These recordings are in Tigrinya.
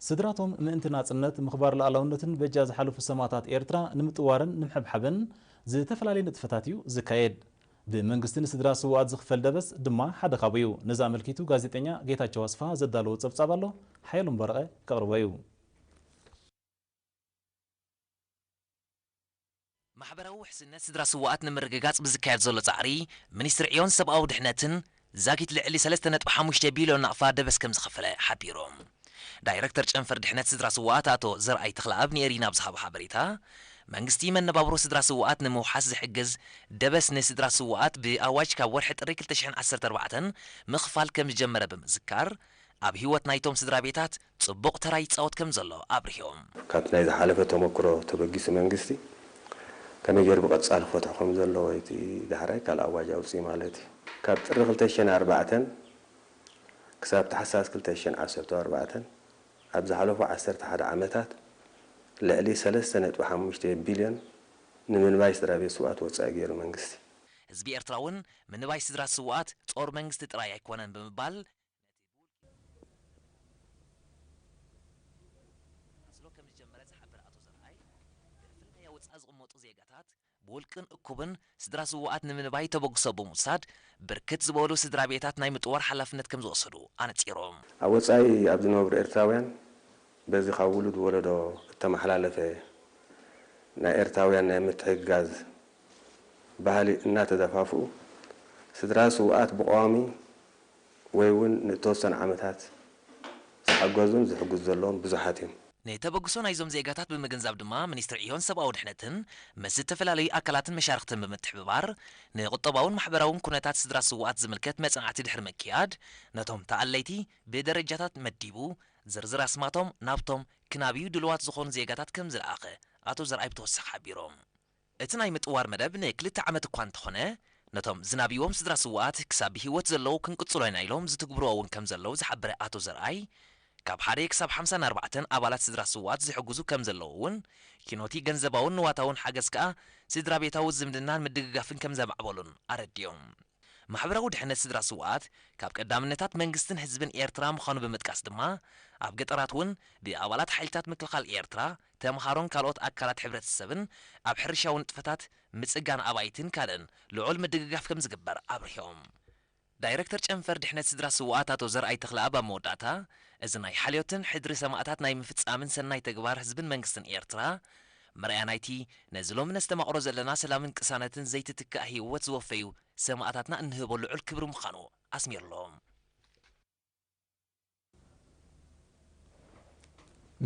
ስድራቶም ምእንቲ ናጽነት፣ ምኽባር ሉዓላውነትን በጃ ዝሓለፉ ሰማእታት ኤርትራ ንምጥዋርን ንምሕብሓብን ዝተፈላለየ ንጥፈታት እዩ ዝካየድ። ብመንግስቲ ንስድራ ስውኣት ዝኽፈል ደበስ ድማ ሓደ ካብኡ እዩ። ነዚ ኣመልኪቱ ጋዜጠኛ ጌታቸው ኣስፍሃ ዘዳለዎ ጸብጻብ ኣሎ፣ ሓየሎም በረቐ ከቕርቦ እዩ። ማሕበራዊ ውሕስነት ስድራ ስውኣት ንምርግጋጽ ብዝካየድ ዘሎ ጻዕሪ፣ ሚኒስትሪ ዕዮን ሰብኣዊ ድሕነትን ዛጊት ልዕሊ ሰለስተ ነጥቢ ሓሙሽተ ቢልዮን ናቕፋ ደበስ ከም ዝኸፈለ ሓቢሮም። ዳይረክተር ጨንፈር ድሕነት ስድራ ስውኣት ኣቶ ዘርኣይ ተኽለኣብ ንኤሪና ኣብ ዝሃቦ ሓበሬታ፣ መንግስቲ መነባብሮ ስድራ ስውኣት ንምውሓስ ዝሕግዝ ደበስ ንስድራ ስውኣት ብኣዋጅ ካብ ወርሒ ጥሪ ክልተ ሽሕን ዓሰርተ ኣርባዕተን ምኽፋል ከም ዝጀመረ ብምዝካር፣ ኣብ ህይወት ናይቶም ስድራ ቤታት ጽቡቕ ተራ ይጻወት ከም ዘሎ ኣብሪሆም። ካብቲ ናይ ዝሓለፈ ተመክሮ ተበጊሱ መንግስቲ ከመይ ገይሩ ብቐጻሊ ክፈትሖ ከም ዘለዎ እቲ ዳሕራይ ካልእ ኣዋጅ ኣውጽኡ ማለት እዩ። ካብ ጥሪ ክልተ ሽሕን ኣርባዕተን ክሳብ ታሕሳስ ክልተ ሽሕን ዓሰርተ ኣርባዕተን ኣብ ዝሓለፉ ዓሰርተ ሓደ ዓመታት ልዕሊ ሰለስተ ነጥቢ ሓሙሽተ ቢልዮን ንምንባይ ስድራ ቤት ስውኣት ወጻኢ ገይሩ መንግስቲ። ህዝቢ ኤርትራ እውን ምንባይ ስድራ ስውኣት ጾር መንግስቲ ጥራይ ኣይኮነን ብምባል፣ ኣስሎ ከም ዝጀመረ ዝሓበረ ኣቶ ዘርኣይ፣ ብሕፍልካያ ወጻኢ ዝቕመጡ ዜጋታት ብውልቅን እኩብን ስድራ ስውኣት ንምንባይ ተበግሶ ብምውሳድ፣ ብርክት ዝበሉ ስድራ ቤታት ናይ ምጥዋር ሓላፍነት ከም ዝወሰዱ ኣነጺሮም። ኣብ ወጻኢ ኣብ ዝነብሩ ኤርትራውያን በዚ ካብ ውሉድ ወለዶ እተመሓላለፈ ናይ ኤርትራውያን ናይ ምትሕግጋዝ ባህሊ እናተደፋፍኡ፣ ስድራ ስውኣት ብቐዋሚ ወይ እውን ንእተወሰነ ዓመታት ዝሓገዙን ዝሕግዙ ዘለውን ብዙሓት እዮም። ንተበግሶ ናይዞም ዜጋታት ብምግንዛብ ድማ፣ ሚኒስትሪ ዕዮን ሰብኣዊ ድሕነትን ምስ ዝተፈላለዩ ኣካላትን መሻርኽትን ብምትሕብባር፣ ንቁጠባውን ማሕበራውን ኩነታት ስድራ ስውኣት ዝምልከት መጽናዕቲ ድሕሪ ምክያድ፣ ነቶም ተኣለይቲ ብደረጃታት መዲቡ፣ ዝርዝር ኣስማቶም ናብቶም ክናብዩ ድልዋት ዝኾኑ ዜጋታት ከም ዝለኣኸ ኣቶ ዘርኣይ ብተወሳኺ ሓቢሮም። እቲ ናይ ምጥዋር መደብ ንክልተ ዓመት እኳ እንተኾነ፣ ነቶም ዝናብይዎም ስድራ ስውኣት ክሳብ ብህይወት ዘለዉ ክንቅጽሎ ኢና ኢሎም ዝትግብርዎ እውን ከም ዘለዉ ዝሓበረ ኣቶ ዘርኣይ፣ ካብ ሓደ ክሳብ ሓምሳን ኣርባዕተን ኣባላት ስድራ ስውኣት ዝሕግዙ ከም ዘለዉ እውን፣ ኪኖቲ ገንዘባውን ንዋታውን ሓገዝ ከኣ ስድራ ቤታዊ ዝምድናን ምድግጋፍን ከም ዘማዕበሉን ኣረዲኦም። ማሕበራዊ ድሕነት ስድራ ስውኣት ካብ ቀዳምነታት መንግስትን ህዝብን ኤርትራ ምዃኑ ብምጥቃስ ድማ፣ ኣብ ገጠራት እውን ብኣባላት ሓይልታት ምክልኻል ኤርትራ፣ ተምሃሮን ካልኦት ኣካላት ሕብረተሰብን ኣብ ሕርሻዊ ንጥፈታት፣ ምጽጋን ኣባይትን ካልእን ልዑል ምድግጋፍ ከም ዝግበር ኣብሪሆም። ዳይረክተር ጨንፈር ድሕነት ስድራ ስውኣት ኣቶ ዘርኣይ ተኽለኣብ ኣብ መወዳእታ፣ እዚ ናይ ሓልዮትን ሕድሪ ሰማእታት ናይ ምፍጻምን ሰናይ ተግባር ህዝብን መንግስትን ኤርትራ፣ መርኣያ ናይቲ ነዚ ሎሚ ነስተማቕሮ ዘለና ሰላምን ቅሳነትን ዘይትትካእ ህይወት ዝወፈዩ ሰማእታትና እንህቦ ልዑል ክብሪ ምዃኑ ኣስሚርሎም።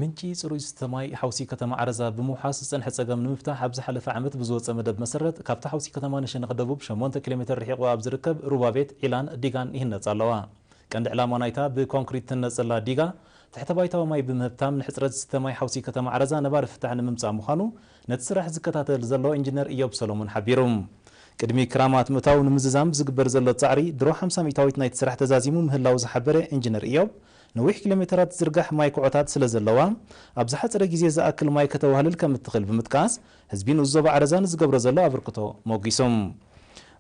ምንጪ ጽሩይ ዝስተ ማይ ሓውሲ ከተማ ዓረዛ ብምውሓስ ዝጸንሐ ጸገም ንምፍታሕ ኣብ ዝሓለፈ ዓመት ብዝወጸ መደብ መሰረት ካብቲ ሓውሲ ከተማ ንሸነኽ ደቡብ ሸሞንተ ኪሎ ሜተር ርሒቑ ኣብ ዝርከብ ሩባ ቤት ዒላን ዲጋን ይህነጻ ኣለዋ። ቀንዲ ዕላማ ናይታ ብኮንክሪት ትህነጽ ዘላ ዲጋ ትሕተ ባይታዊ ማይ ብምህብታም ንሕጽረት ዝስተ ማይ ሓውሲ ከተማ ዓረዛ ነባሪ ፍታሕ ንምምጻእ ምዃኑ ነቲ ስራሕ ዝከታተል ዘሎ ኢንጂነር ኢዮብ ሰሎሞን ሓቢሩ። ቅድሚ ክራማት ምእታው ንምዝዛም ዝግበር ዘሎ ጻዕሪ ድሮ ሓምሳ ሚእታዊት ናይቲ ስራሕ ተዛዚሙ ምህላው ዝሓበረ ኢንጂነር ኢዮብ፣ ነዊሕ ኪሎ ሜተራት ዝርጋሕ ማይ ኩዖታት ስለ ዘለዋ፣ ኣብ ዝሓጸረ ግዜ ዝኣክል ማይ ከተዋህልል ከም እትኽእል ብምጥቃስ፣ ህዝቢ ንኡስ ዞባ ዓረዛ ንዝገብሮ ዘሎ ኣበርክቶ ሞጒሱ።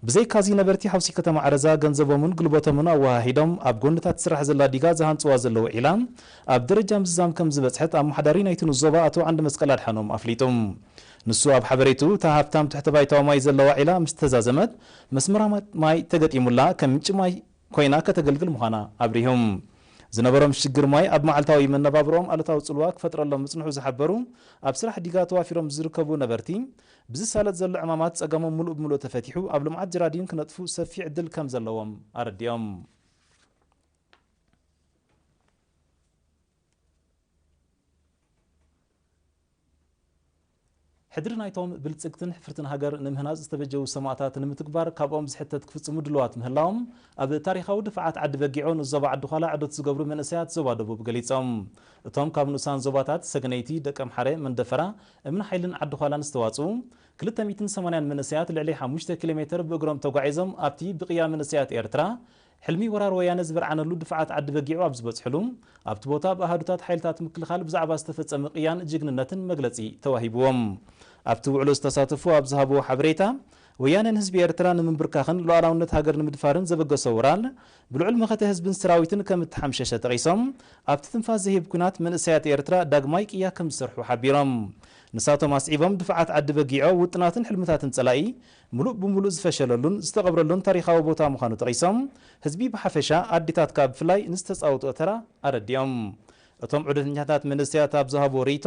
ብዘይካዚ ነበርቲ ሓውሲ ከተማ ዓረዛ ገንዘቦምን ጉልበቶምን ኣወሃሂዶም ኣብ ጎንታት ስራሕ ዘላ ዲጋ ዝሃንጽዋ ዘለዉ ዒላ ኣብ ደረጃ ምዝዛም ከም ዝበጽሐት ኣመሓዳሪ ናይቲ ንኡስ ዞባ ኣቶ ዓንደመስቀል ኣድሓኖም ኣፍሊጡ። ንሱ ኣብ ሓበሬትኡ፣ እታ ሃብታም ትሕተ ባይታዊ ማይ ዘለዋ ዒላ ምስ ተዛዘመት፣ መስመራት ማይ ተገጢሙላ ከም ምንጪ ማይ ኮይና ከተገልግል ምዃና ኣብሪሁ። ዝነበሮም ሽግር ማይ ኣብ መዓልታዊ መነባብሮኦም ኣሉታዊ ጽልዋ ክፈጥረሎም ምጽንሑ ዝሓበሩ ኣብ ስራሕ ዲጋ ተዋፊሮም ዝርከቡ ነበርቲ፣ ብዝሳለጥ ዘሎ ዕማማት ጸገሞም ምሉእ ብምሉእ ተፈቲሑ ኣብ ልምዓት ጀራዲን ክነጥፉ ሰፊሕ ዕድል ከም ዘለዎም ኣረዲኦም። ሕድሪ ናይቶም ብልጽግትን ሕፍርትን ሃገር ንምህናጽ ዝተበጀዉ ሰማእታት ንምትግባር ካብኦም ዝሕተት ክፍጽሙ ድሉዋት ምህላዎም ኣብ ታሪኻዊ ድፋዓት ዓዲ በጊዖ ንዞባ ዓዲ ዃላ ዕዶት ዝገብሩ መንእሰያት ዞባ ደቡብ ገሊጾም። እቶም ካብ ንኡሳን ዞባታት ሰገነይቲ፣ ደቀምሓረ፣ መንደፈራ፣ እምኒ ሓይልን ዓዲ ዃላን ዝተዋጽኡ ክልተ ሚእትን ሰማንያን መንእሰያት ልዕሊ ሓሙሽተ ኪሎ ሜተር ብእግሮም ተጓዒዞም ኣብቲ ብቕያ መንእሰያት ኤርትራ ሕልሚ ወራር ወያነ ዝበርዓነሉ ድፋዓት ዓዲ በጊዑ ኣብ ዝበጽሕሉ፣ ኣብቲ ቦታ ብኣሃዱታት ሓይልታት ምክልኻል ብዛዕባ ዝተፈጸመ ቅያን ጅግንነትን መግለጺ ተዋሂብዎም። ኣብቲ ውዕሎ ዝተሳተፉ ኣብ ዝሃብዎ ሓበሬታ፣ ወያነ ንህዝቢ ኤርትራ ንምንብርካኽን ሉዓላውነት ሃገር ንምድፋርን ዘበገሶ ወራር፣ ብልዑል መኸተ ህዝብን ሰራዊትን ከም እተሓምሸሸ ጠቒሶም፣ ኣብቲ ትንፋስ ዘሂብ ኲናት መንእሰያት ኤርትራ ዳግማይ ቅያ ከም ዝሰርሑ ሓቢሮም። ንሳቶም ኣስዒቦም፣ ድፋዓት ዓዲ በጊዖ ውጥናትን ሕልምታትን ጸላኢ ምሉእ ብምሉእ ዝፈሸለሉን ዝተቐብረሉን ታሪኻዊ ቦታ ምዃኑ ጠቒሶም፣ ህዝቢ ብሓፈሻ፣ ኣዴታት ከኣ ብፍላይ ንዝተጻወትኦ ተራ ኣረዲኦም። እቶም ዑደተኛታት መንእሰያት ኣብ ዝሃብዎ ርእይቶ፣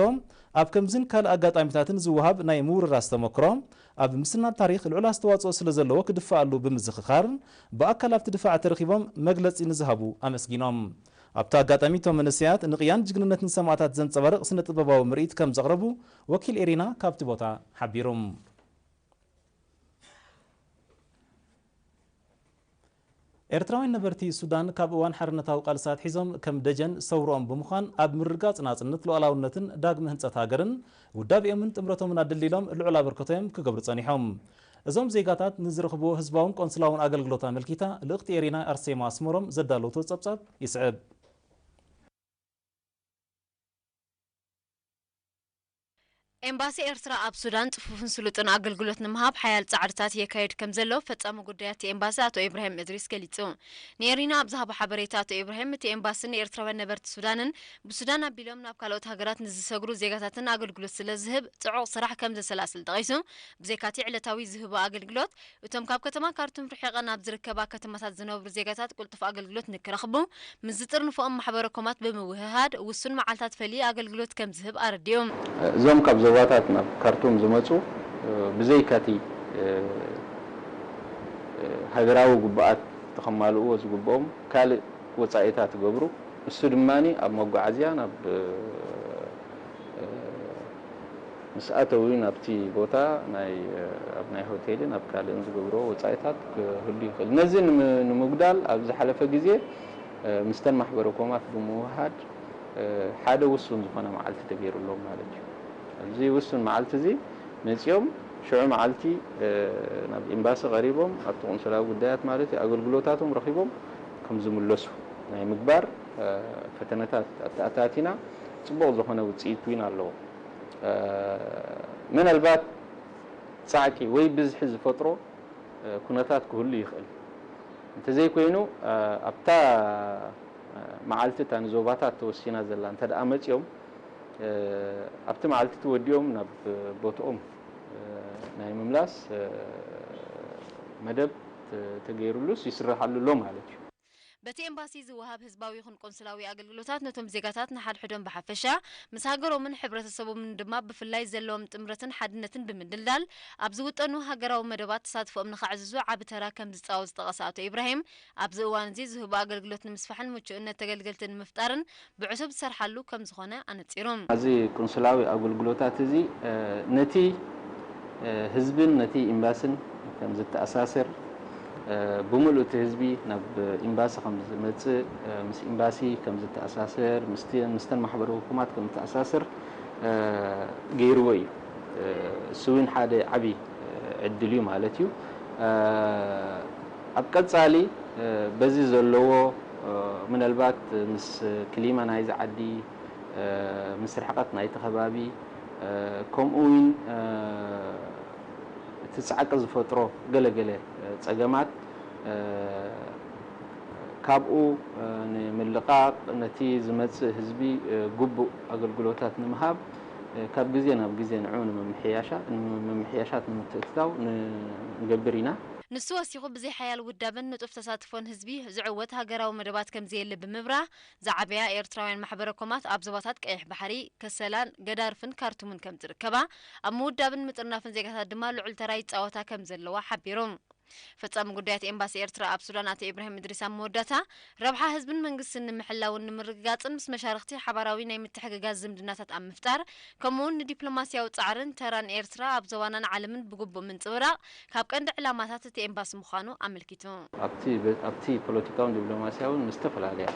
ኣብ ከምዝን ካልእ ኣጋጣሚታትን ዝወሃብ ናይ ምውርራስ ተመክሮ፣ ኣብ ምስናድ ታሪኽ ልዑል ኣስተዋጽኦ ስለ ዘለዎ ክድፈኣሉ ብምዝኽኻር፣ ብኣካል ኣብቲ ድፋዕ ተረኺቦም መግለጺ ንዝሃቡ ኣመስጊኖም። ኣብቲ ኣጋጣሚ እቶም መንእሰያት ንቕያን ጅግንነትን ሰማእታት ዘንጸባርቕ ስነ ጥበባዊ ምርኢት ከም ዘቕረቡ ወኪል ኤሪና ካብቲ ቦታ ሓቢሩ። ኤርትራውያን ነበርቲ ሱዳን ካብ እዋን ሓርነታዊ ቃልሲ ኣትሒዞም ከም ደጀን ሰውርኦም ብምዃን ኣብ ምርግጋጽ ናጽነት ሉዓላውነትን ዳግመ ህንጸት ሃገርን ውዳቤኦምን ጥምረቶምን ኣደልዲሎም ልዑል ኣበርክቶ እዮም ክገብሩ ጸኒሖም። እዞም ዜጋታት ንዝረኽብዎ ህዝባውን ቆንስላውን ኣገልግሎት ኣመልኪታ ልእኽቲ ኤሪና ኣርሴማ ኣስመሮም ዘዳለወቶ ጸብጻብ ይስዕብ። ኤምባሲ ኤርትራ ኣብ ሱዳን ጽፉፍን ስሉጥን ኣገልግሎት ንምሃብ ሓያል ጻዕርታት የካይድ ከም ዘሎ ፈጻሚ ጉዳያት እቲ ኤምባሲ ኣቶ ኢብራሂም እድሪስ ገሊጹ። ንኤሪና ኣብ ዝሃቦ ሓበሬታ ኣቶ ኢብራሂም፣ እቲ ኤምባሲ ንኤርትራውያን ነበርቲ ሱዳንን ብሱዳን ኣቢሎም ናብ ካልኦት ሃገራት ንዝሰግሩ ዜጋታትን ኣገልግሎት ስለ ዝህብ ጽዑቕ ስራሕ ከም ዘሰላስል ጠቒሱ፣ ብዘይካቲ ዕለታዊ ዝህቦ ኣገልግሎት፣ እቶም ካብ ከተማ ካርቱም ርሒቐን ኣብ ዝርከባ ከተማታት ዝነብሩ ዜጋታት ቅልጡፍ ኣገልግሎት ንክረኽቡ፣ ምስ ዝጥርንፍኦም ማሕበረ ኮማት ብምውህሃድ፣ ውሱን መዓልታት ፈልዩ ኣገልግሎት ከም ዝህብ ኣረዲኡ። እዞም ካብ ዞባታት ናብ ካርቱም ዝመጹ፣ ብዘይካቲ ሃገራዊ ግቡኣት ተኸማልእዎ ዝግብኦም ካልእ ወጻኢታት ይገብሩ። እሱ ድማ ኣብ መጓዓዝያ ናብ ምስ ኣተው ናብቲ ቦታ ናይ ኣብ ናይ ሆቴልን ኣብ ካልእን ዝገብሮ ወጻኢታት ክህሉ ይኽእል። ነዚ ንምጉዳል ኣብ ዝሓለፈ ግዜ ምስተን ማሕበረ ኮማት ብምውሃድ ሓደ ውሱን ዝኾነ መዓልቲ ተገይሩሎም ማለት እዩ። ኣብዚ ውሱን መዓልቲ እዚ መጺኦም ሽዑ መዓልቲ ናብ ኤምባሲ ቀሪቦም ኣብቲ ቆንስላዊ ጉዳያት ማለት እዩ ኣገልግሎታቶም ረኺቦም ከም ዝምለሱ ናይ ምግባር ፈተነታት ኣተኣታቲና ጽቡቕ ዝኾነ ውጽኢት እውን ኣለዎ። ምናልባት ጻዕቂ ወይ ብዝሒ ዝፈጥሮ ኩነታት ክህሉ ይኽእል። እንተዘይኮይኑ ኣብታ መዓልቲ እታ ንዞባታት ተወሲና ዘላ እንተ ደኣ መጺኦም ኣብቲ መዓልቲ ተወዲኦም ናብ ቦትኦም ናይ ምምላስ መደብ ተገይሩሉስ ይስርሓሉ ኣሎ ማለት እዩ። በቲ ኤምባሲ ዝወሃብ ህዝባዊ ይኹን ቆንስላዊ ኣገልግሎታት ነቶም ዜጋታት ንሓድሕዶም ብሓፈሻ፣ ምስ ሃገሮምን ሕብረተሰቦምን ድማ ብፍላይ ዘለዎም ጥምረትን ሓድነትን ብምድልዳል፣ ኣብ ዝውጠኑ ሃገራዊ መደባት ተሳትፎኦም ንኸዕዝዙ ዓቢ ተራ ከም ዝጻወት ዝጠቐሰ ኣቶ ኢብራሂም፣ ኣብዚ እዋን እዚ ዝህቦ ኣገልግሎት ንምስፋሕን ምቹእነት ተገልገልቲ ንምፍጣርን ብዕቱብ ዝሰርሓሉ ከም ዝኾነ ኣነጺሩ። እዚ ቁንስላዊ ኣገልግሎታት እዚ ነቲ ህዝብን ነቲ ኤምባስን ከም ዝተኣሳስር፣ ብምሉእ እቲ ህዝቢ ናብ ኤምባሲ ከም ዝመጽእ፣ ምስ ኤምባሲ ከም ዝተኣሳስር፣ ምስቲ- ምስተን ማሕበረ ህኩማት ከም ዝተኣሳስር ገይርዎ እዩ። እሱ እውን ሓደ ዓቢ ዕድል እዩ ማለት እዩ። ኣብ ቀጻሊ በዚ ዘለዎ ምናልባት ምስ ክሊማ ናይዚ ዓዲ፣ ምስ ርሕቀት ናይቲ ከባቢ፣ ከምኡ እውን እቲ ጻዕቂ ዝፈጥሮ ገለገለ ጸገማት ካብኡ ንምልቃቕ፣ ነቲ ዝመጽእ ህዝቢ ግቡእ ኣገልግሎታት ንምሃብ፣ ካብ ግዜ ናብ ግዜ ንዕኡ ንምምሕያሻ- ንምምሕያሻት ንምትእትታው ንገብር ኢና። ንሱ ወሲኹ፣ ብዘይ ሓያል ውዳበን ንጡፍ ተሳትፎን ህዝቢ ዝዕወት ሃገራዊ መደባት ከም ዘየለ ብምብራህ፣ ዝዓበያ ኤርትራውያን ማሕበረ ኮማት ኣብ ዞባታት ቀይሕ ባሕሪ፣ ከሰላን፣ ገዳርፍን ካርቱምን ከም ዝርከባ፣ ኣብ ምውዳብን ምጥርናፍን ዜጋታት ድማ ልዑል ተራ ይጻወታ ከም ዘለዋ ሓቢሩ። ፈጻሚ ጉዳያት ኤምባሲ ኤርትራ ኣብ ሱዳን ኣቶ ኢብራሂም እድሪስ ኣብ መወዳእታ፣ ረብሓ ህዝብን መንግስትን ንምሕላውን ንምርግጋጽን ምስ መሻርኽቲ ሓባራዊ ናይ ምትሕግጋዝ ዝምድናታት ኣብ ምፍጣር፣ ከምኡውን ንዲፕሎማስያዊ ጻዕርን ተራን ኤርትራ ኣብ ዞባናን ዓለምን ብግቡእ ምንጽብራቕ ካብ ቀንዲ ዕላማታት እቲ ኤምባሲ ምዃኑ ኣመልኪቱ። ኣብቲ ኣብቲ ፖለቲካውን ዲፕሎማስያውን ምስ ዝተፈላለያ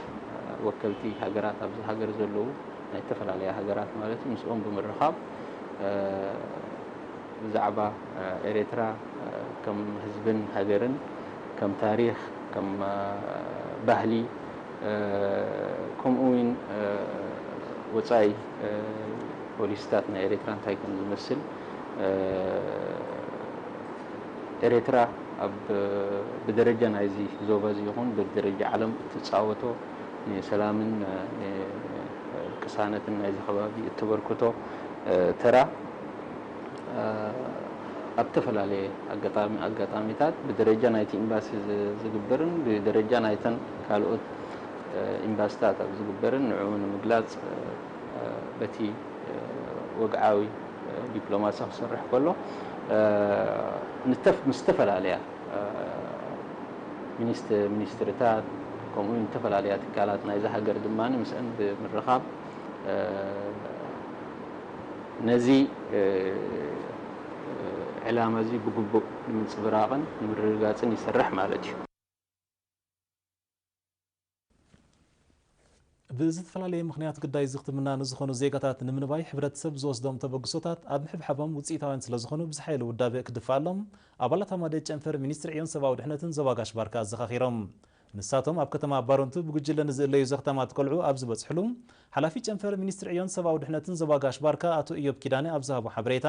ወከልቲ ሃገራት ኣብዚ ሃገር ዘለዉ ናይ ዝተፈላለያ ሃገራት ማለት እዩ ምስኦም ብምርኻብ ብዛዕባ ኤርትራ ከም ህዝብን ሃገርን ከም ታሪኽ ከም ባህሊ ከምኡ እውን ወጻኢ ፖሊሲታት ናይ ኤርትራ እንታይ ከም ዝመስል ኤርትራ ኣብ ብደረጃ ናይዚ ዞባ እዚ ይኹን ብደረጃ ዓለም እትጻወቶ ንሰላምን ቅሳነትን ናይዚ ከባቢ እተበርክቶ ተራ ኣብ ዝተፈላለየ ኣጋጣሚ ኣጋጣሚታት ብደረጃ ናይቲ ኤምባሲ ዝግበርን ብደረጃ ናይተን ካልኦት ኤምባስታት ኣብ ዝግበርን ንዕኡ ንምግላጽ በቲ ወግዓዊ ዲፕሎማሲ ክሰርሕ ከሎ ምስ ዝተፈላለያ ሚኒስትርታት ከምኡ ዝተፈላለያ ትካላት ናይዛ ሃገር ድማ ምስአን ብምርኻብ ነዚ ዕላማ እዚ ብግቡእ ንምንፅብራቕን ንምርግጋፅን ይሰርሕ ማለት እዩ። ብዝተፈላለየ ምኽንያት ግዳይ ዝኽትምና ንዝኾኑ ዜጋታት ንምንባይ ሕብረተሰብ ዝወስዶም ተበግሶታት ኣብ ምሕብሓቦም ውፅኢታውያን ስለዝኾኑ ብዝሓየለ ውዳበ ክድፋኣሎም ኣባላት ኣማደ ጨንፈር ሚኒስትሪ ዕዮን ሰብኣዊ ድሕነትን ዞባ ጋሽ ባርካ ኣዘኻኺሮም። ንሳቶም ኣብ ከተማ ባረንቱ ብጉጅለ ንዝእለዩ ዘኽታማት ቆልዑ ኣብ ዝበፅሕሉ ሓላፊ ጨንፈር ሚኒስትሪ ዕዮን ሰብኣዊ ድሕነትን ዞባ ጋሽ ባርካ ኣቶ እዮብ ኪዳነ ኣብ ዝሃቦ ሓበሬታ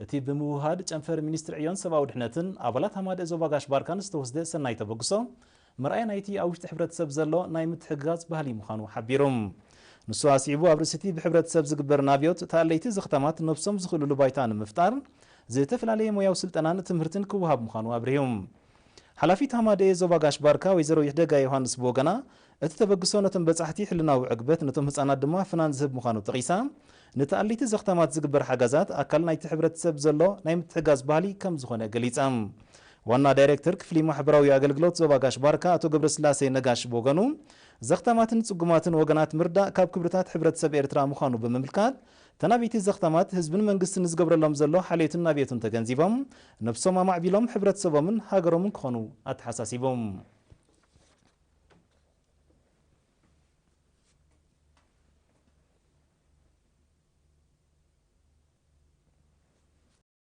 እቲ ብምውህሃድ ጨንፈር ሚኒስትሪ ዕዮን ሰብኣዊ ድሕነትን ኣባላት ኣማደ ዞባ ጋሽ ባርካን ዝተወስደ ሰናይ ተበግሶ መርኣያ ናይቲ ኣብ ውሽጢ ሕብረተሰብ ዘሎ ናይ ምትሕግጋዝ ባህሊ ምዃኑ ሓቢሩ። ንሱ ኣስዒቡ ኣብ ርእሲ እቲ ብሕብረተሰብ ዝግበር ናብዮት ተኣለይቲ ዘኽታማት ነብሶም ዝኽእልሉ ባይታ ንምፍጣር ዝተፈላለየ ሞያዊ ስልጠናን ትምህርትን ክወሃብ ምዃኑ ኣብሪሁ። ሓላፊት ሃማደኤ ዞባ ጋሽ ባርካ ወይዘሮ ይሕደጋ ዮሃንስ ብወገና እቲ ተበግሶ ነቶም በጻሕቲ ሕልናዊ ዕግበት ነቶም ህጻናት ድማ ፍናን ዝህብ ምዃኑ ጠቒሳ ንተኣለይቲ ዘኽታማት ዝግበር ሓገዛት ኣካል ናይቲ ሕብረተሰብ ዘሎ ናይ ምትሕጋዝ ባህሊ ከም ዝኾነ ገሊጻ። ዋና ዳይሬክተር ክፍሊ ማሕበራዊ ኣገልግሎት ዞባ ጋሽ ባርካ ኣቶ ገብረስላሴ ነጋሽ ብወገኑ ዘኽታማትን ጽጉማትን ወገናት ምርዳእ ካብ ክብርታት ሕብረተሰብ ኤርትራ ምዃኑ ብምምልካት ተናቢቲ ዘኽታማት ህዝብን መንግስትን ዝገብረሎም ዘሎ ሓልዮትን ናብዮትን ተገንዚቦም ነብሶም ኣማዕቢሎም ሕብረተሰቦምን ሃገሮምን ክኾኑ ኣተሓሳሲቦም።